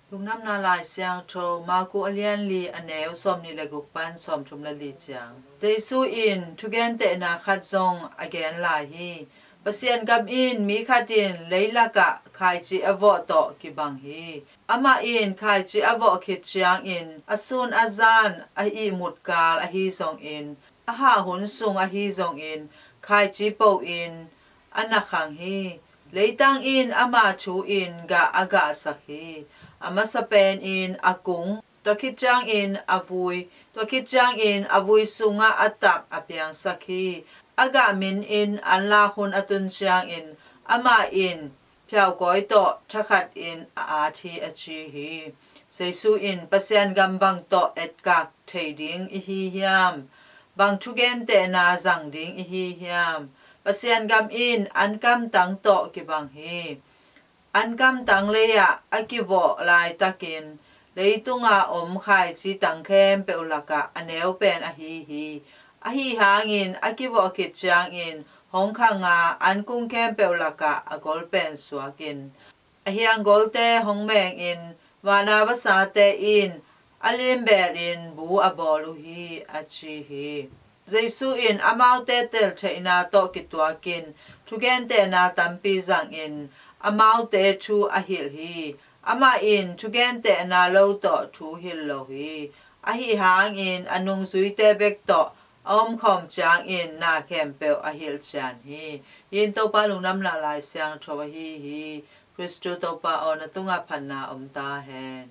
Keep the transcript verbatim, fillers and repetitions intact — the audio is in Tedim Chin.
Lungdamna Lai Siangtho, Marku a lian li, a neu sawmnih le guk pan sawmthum le li ciang. Jesu in thugentehna khat zong a gen lai hi. Pasian gam in mi khat in leilakah khaici a vawh tawh kibang hi. Amah in khaici a vawh khit ciangin a sun a zan a ihmut kal ahi zongin, a hah hun sung ahi zongin, khaici po-in a na khang hi. Leitang in ama thu-in gah a gahsak hi. A masa penin a kung, tua khit ciangin a vui, tua khit ciangin a vui sungah a tak a piangsak hi. A gah minin an lak hun a tun ciangin amah in phiaukawi tawh thakhatin a at hi, a ci hi. Jesu in, Pasian gam bang tawh etkak thei ding i hi hiam? Bang thugentehna zang ding i hi hiam? Pasian gam in ankamtang tawh kibang hi. Ankamtang lei-ah a kivawh laitakin leitunga om khaici tang khempeuh lakah a neu pen ahi hi. Ahi hangin a kivawh khit ciangin hong khanga an kung khempeuh lakah a gol pen suakin a hianggolte hong mengin, vana vasate in a limbelin bu a bawl uh hi, a ci hi. Jesu in amaute teltheihna tawh kituakin thugentehna tampi zangin amaute thu a hilh hi. Amah in thugentehna lo tawh thu hilh lo hi. Ahi hangin a nungzuite bek tawh a omkhawm ciangin na khempeuh a hilh cian hi. Hih in Topa Lungdamna Lai Siangtho ahi hi. Khristu Topa aw, na tungah phatna om ta hen.